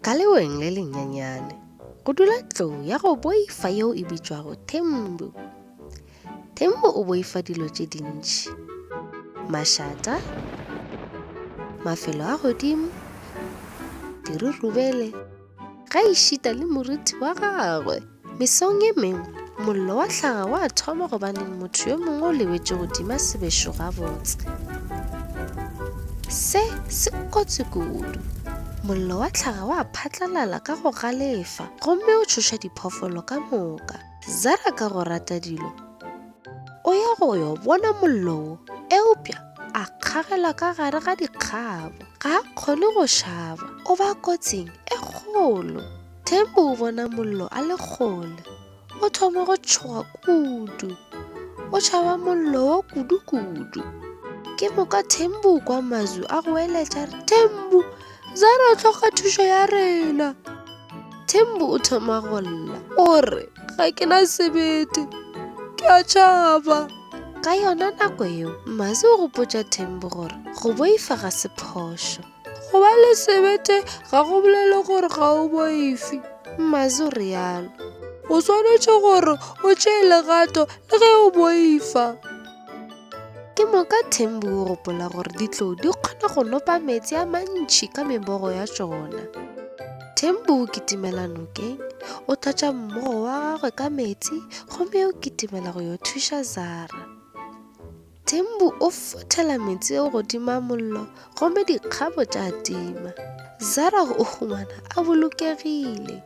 Ka leweng le lenyenyane go dula tlou ya go boifa yeo e bitšwago Thembu. Thembu o boifa dilo tše dintši, mašata, mafelo a godimo, dirurubele, gaešita le moriti wa gagwe. Mesong ye mengwe, mollo wa hlaga wa thoma gobane motho yo mongwe o lebetše go tima sebešo gabotse. Se se kotsi kudu. Mollo wa hlaga wa phatlalala ka go galefa gomme o tšhoša diphoofolo ka moka. Zara ka go rata dilo, o ya go yo bona mollo wo, eupša a kgagela ka gare ga dikgabo. Ga a kgone go šaba, o ba kotsing e kgolo. Thembu o bona mollo a le kgole. O thoma go tšhoga kudu. O tšhaba mollo wo kudu-kudu. Ke moka Thembu o kwa mazwi a goeletša re, Thembu, Zara o hloka thušo ya rena. Thembu o thoma go lla. O re, Ga ke na sebete. Ke a tšhaba. Ka yona nako yeo, Mazi o gopotša Thembu gore go boifa ga se phošo. Go ba le sebete ga go bolele gore ga o boife, Mmazi o realo. O swanetše gore o tšee legato le ge o boifa. Ke moka Thembu o gopola gore ditlou di kgona go nopa meetse a mantši ka mebogo ya tšona. Thembu o kitimela nokeng, o tlatša mmogo wa gagwe ka meetse gomme o kitimela go yo thuša Zara. Thembu o fothela meetse godimo a mollo gomme dikgabo tša tima. Zara o humana a bolokegile.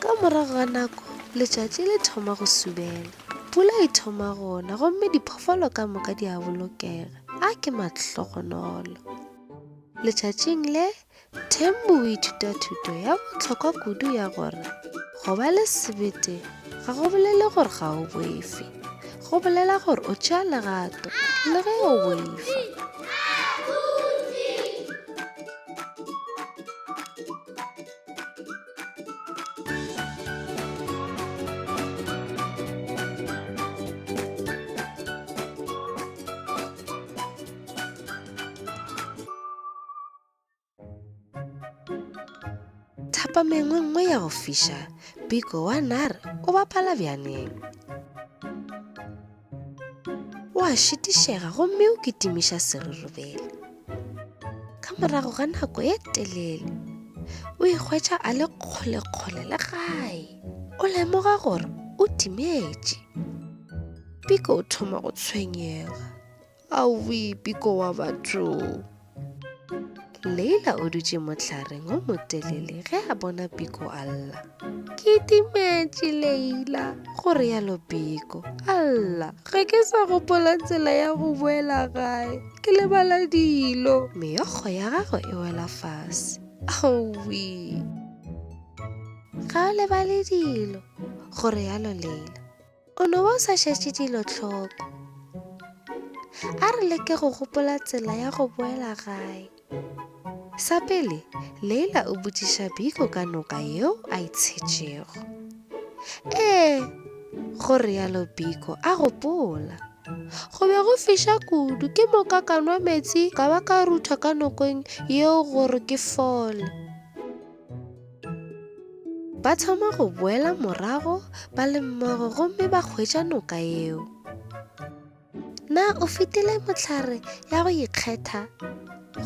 Ka morago ga nako, letšatši le thoma go subela. Pula e thoma go na gomme diphoofolo ka moka di a bolokega. A ke mahlogonolo! Letšatšing le, Thembu o ithuta thuto ya bohlokwa kudu ya gore go ba le sebete ga go bolele gore ga o boife, go bolela gore o tšea legato le ge o boifa. Thapameng e nngwe ya go fiša, Biko wa Nare o bapala bjaneng. O a šitišega gomme o kitimiša serurubele. Ka morago ga nako e telele, o ikgwetša a le kgolekgole le gae. O lemoga gore o timetše. Biko o thoma go tshwenyega. Aowi, Biko wa batho! Leila o dutše mohlareng o motelele ge a bona Biko a lla. Ke timetše, Leila, go realo Biko, a lla. Ga ke sa gopola tsela ya go boela gae. Ke lebala dilo. Meokgo ya gagwe e wela fase. Aowi! Ga o lebale dilo, go realo Leila. O no ba o sa šetše dilo hloko. A re leke go gopola tsela ya go boela gae. Sa pele, Leila o botšiša Biko ka noka yeo a e tshetšego. Ee, go realo Biko a gopola. Go be go fiša kudu ke moka ka nwa meetse ka ba ka rutha ka nokeng yeo gore ke fole. Ba thoma go boela morago ba le mmogo gomme ba hwetša noka yeo. Na o fetile mohlare ya go ikgetha?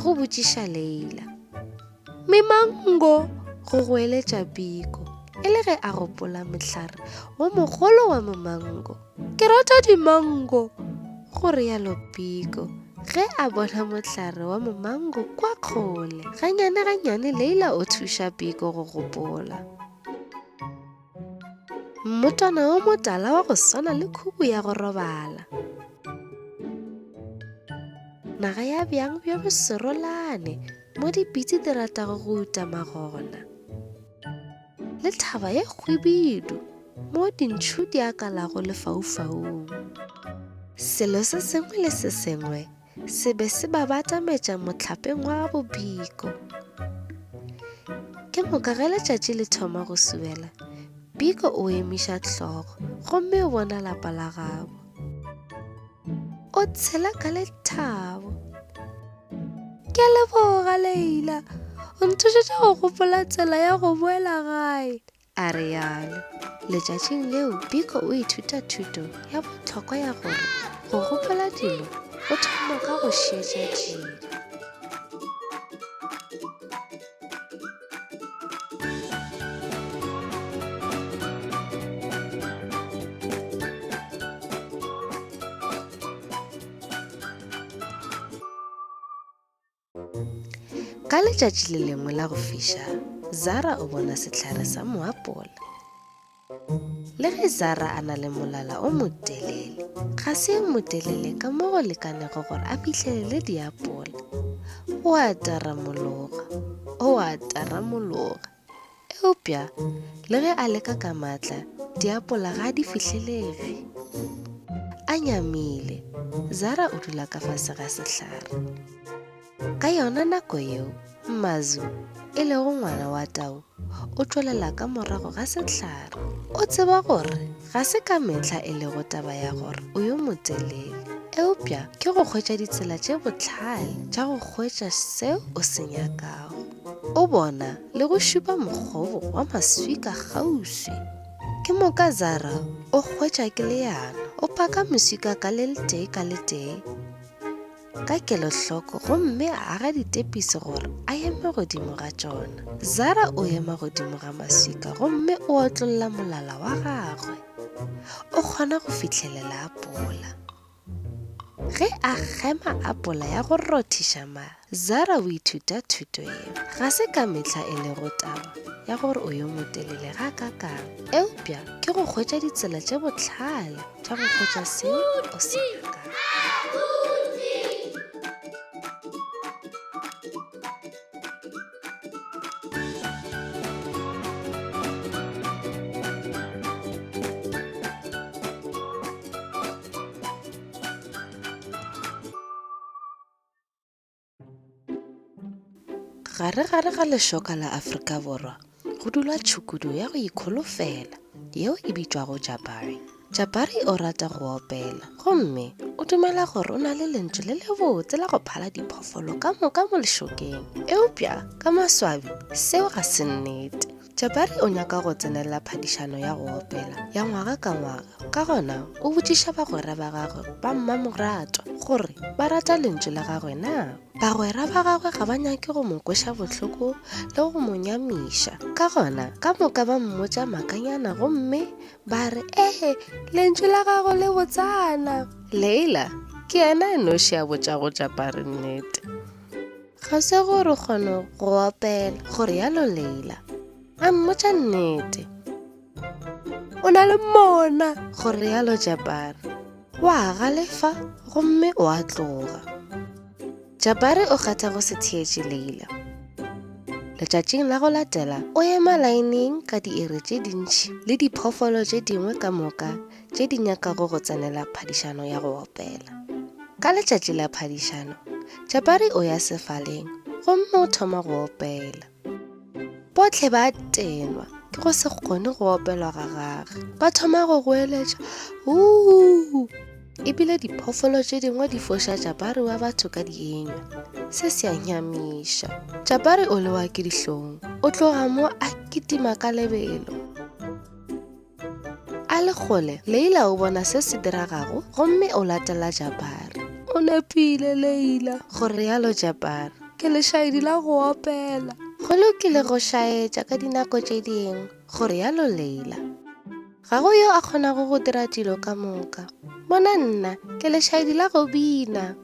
Go botšiša Leila. Memango! Go goeletša Biko, e le ge a gopola mohlare wo mogolo wa momango. Ke rata dimango, go realo Biko ge a bona mohlare wa momango kwa kgole. Ganyane ganyane Leila o thuša Biko go gopola. Mmotwana wo motala wa go swana le khubu ya go robala. Naga ya bjang bjo boserolane mo dipitsi di ratago go utama gona. Le thaba ye kgwibidu mo dintšhu di akalago lefaufaung. Selo se sengwe le se sengwe se be se ba batametša mohlapeng wa bobiko. Ke moka ge letšatši le thoma go subela, Biko o emiša hlogo gomme o bona lapa la gabo. O tshela ka lethabo. Ke a leboga, Leila. O nthušitše go gopola tsela ya go boela gae, a realo. Letšatšing leo Biko o ithuta thuto ya bohlokwa ya gore go gopola dilo go thoma ka go šetša dilo. Ka letšatši le lengwe la go fiša, Zara o bona sehlare sa moapola. Le ge Zara a na le molala o motelele, ga se o motelele ka mo go lekanego gore a fihlelele diapola. O a taramologa, o a taramologa. Eupša le ge a leka ka matla, diapola ga di fihlelege. A nyamile, Zara o dula ka fase ga sehlare. Ka yona nako yeo, Mazu, e lego ngwana wa tau, o tšwelela ka morago ga sehlare. O tseba gore ga se ka mehla e lego taba ya gore o yo motelele, eupša ke go hwetša ditsela tše bohlale tša go hwetša seo o se nyakago. O bona le go šupa mokgobo wa maswika kgauswi. Ke moka Zara o hwetša ke leano. O paka maswika ka le letee ka letee ka kelohloko gomme a aga ditepisi gore a eme godimo ga tšona. Zara o ema godimo ga maswika gomme o otlolla molala wa gagwe. O kgona go fihlelela apola. Ge a kgema apola ya go rothiša ma, Zara o ithuta thuto yeo. Ga se ka mehla e lego taba ya gore o yo motelele gakaakang, eupša ke go hwetša ditsela tše bohlale tša go hwetša seo o se nyakago. Gare-gare ga lešoka la Afrika Borwa go dula tšhukudu ya go ikholofela yeo e bitšwago Jabari. Jabari o rata go opela gomme o dumela gore o na le lentšu le lebotse la go phala diphoofolo ka moka mo lešokeng. Eupša ka maswabi seo ga se nnete. Jabari o nyaka go tsenela phadišano ya go opela ya ngwaga ka ngwaga. Ka gona o botšiša bagwera ba gagwe ba mmamoratwa gore ba rata lentšu la gagwe na. Bagwera ba gagwe ga ba nyake go mo kweša bohloko le go mo nyamiša. Ka gona ka moka ba mmotša makanyana gomme ba re, Ee, lentšu la gago le botsana. Leila ke yena a noši a botšago Jabari nnete. Ga se gore o kgone go opela, go realo Leila. A mmotša nnete. O na le mona, go realo Jabari. O a galefa gomme o a tloga. Jabari o kgetha go se theetše Leila. Letšatšing la go latela, o ema laeneng ka diiri tše dintši le diphoofolo tše dingwe ka moka tše di nyakago go tsenela phadišano ya go opela. Ka letšatši la phadišano, Jabari o ya sefaleng gomme o thoma go opela. Bohle ba tenwa ke go se kgone go opelwa ga gage. Ba thoma go goeletša, Uu! E bile diphoofolo tše dingwe di foša Jabari wa batho ka dienywa. Se se a nyamiša. Jabari o lewa ke dihlong. O tloga mo a kitima ka lebelo. A le kgole, Leila o bona se se diregago gomme o latela Jabari. O nepile, Leila, go realo Jabari. Ke lešaedi la go opela. Go lokile go šaetša ka dinako tše dingwe, go realo Leila. Ga go yo a kgonago go dira dilo ka moka. Bona nna, ke lešaedi la go bina.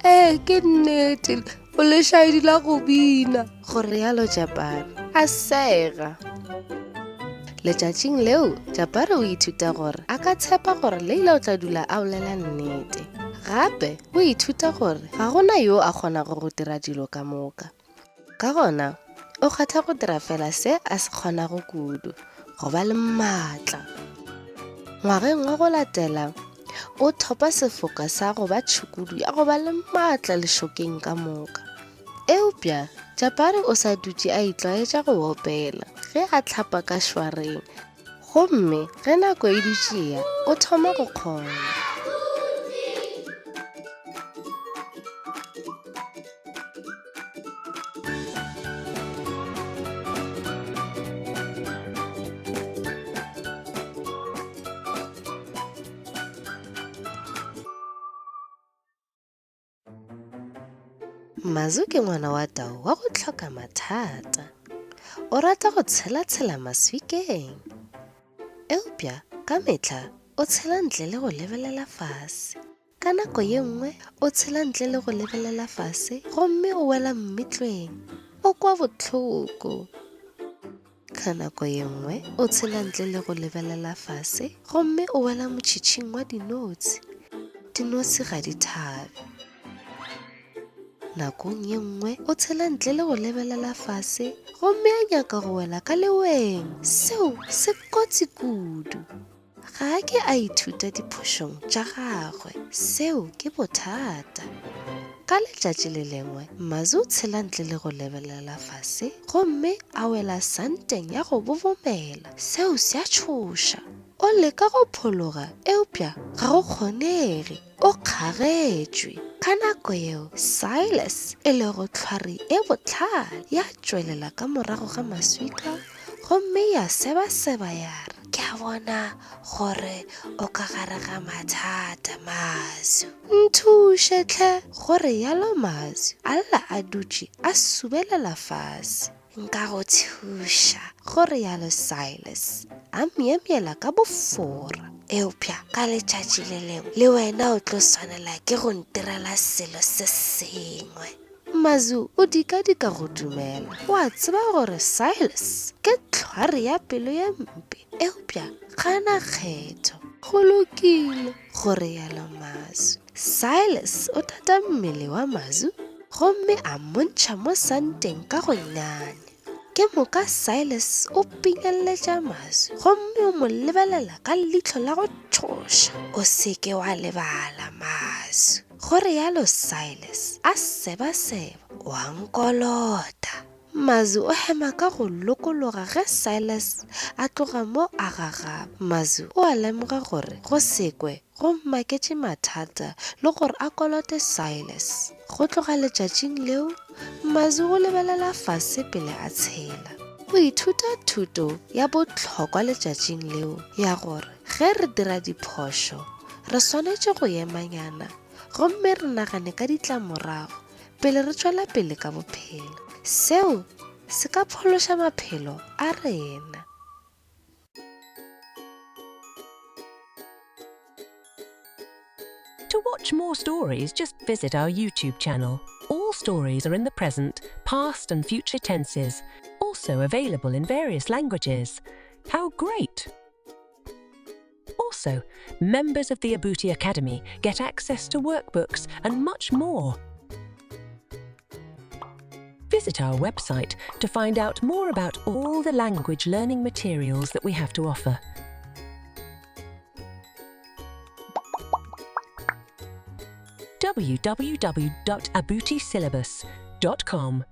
Ee, ke nnete, o lešaedi la go bina, go realo Jabari, a sega. Letšatšing leo, Jabari o ithuta gore a ka tshepa gore Leila o tla dula a bolela nnete. Gape o ithuta gore ga go na yo a kgonago go dira dilo ka moka. Ka gona, o kgetha go dira fela se a se kgonago kudu, go ba le maatla. Ngwageng wa go latela, o thopa sefoka sa go ba tšhukudu ya go ba le maatla lešokeng ka moka. Eupša Jabari o sa dutše a itlwaetša go opela ge a hlapa ka šwareng gomme ge nako e dutše e ya o thoma go kgona. Mazu ke ngwana wa tau wa go hloka mathata. O rata go tshelatshela maswikeng. Eupša ka mehla o tshela ntle le go lebelela fase. Ka nako ye nngwe o tshela ntle le go lebelela fase gomme o wela mmitlweng. O kwa bohloko. Ka nako ye nngwe o tshela ntle le go lebelela fase gomme o wela motšhitšhing wa dinotshi. Dinotshi ga di thabe. Nakong ye nngwe o tshela ntle le go lebelela fase gomme a nyaka go wela ka leweng. Seo se kotsi kudu. Ga a ke a ithuta diphošong tša gagwe. Seo ke bothata. Ka letšatši le lengwe, Mazu o tshela ntle le go lebelela fase gomme a wela santeng ya go bobomela. Seo se a tšhoša. O leka go phologa eupša ga go kgonege. O kgagetšwe. Ka nako yeo, Silas, e lego tlhwari e bohlale, ya tšwelela ka morago ga maswika gomme ya sebaseba ya re, Ke a bona gore o ka gare ga mathata, Mazu. Nthuše hle! Go realo Mazu, a lla a dutše a subelela fase. Nka go thuša, go realo Silas, a myemyela ka bofora. Eupša ka letšatši le lengwe le wena o tlo swanela ke go ntirela selo se sengwe. Mazu o dikadika go dumela. O a tseba gore Silas ke tlhware ya pelo ye mpe, eupša ga a na kgetho. Go lokile, go realo Mazu. Silas o tata mmele wa Mazu gomme a mmontšha mo santeng ka gonyane. Ke moka Silas o pinyeletša maswi gomme o mo lebelela ka leihlo la go tšhoša. O se ke wa lebala maswi, go realo Silas a sebaseba. O a nkolota. Mazu o hema ka go lokologa ge Silas a tloga mo a gagaba. Mazu o a lemoga gore go se kwe go mmaketše mathata le gore a kolote Silas. Go tloga letšatšing leo, Mazu o lebelela fase pele a tshela. O ithuta thuto ya bohlokwa letšatšing leo ya gore ge re dira diphošo, re swanetše go emanyana gomme re nagane ka ditlamorago pele re tšwela pele ka bophelo. Seo se ka phološa maphelo a rena. To watch more stories, just visit our YouTube channel. All stories are in the present, past, and future tenses, also available in various languages. How great! Also, members of the Abuti Academy get access to workbooks and much more. Visit our website to find out more about all the language learning materials that we have to offer. www.abutisyllabus.com.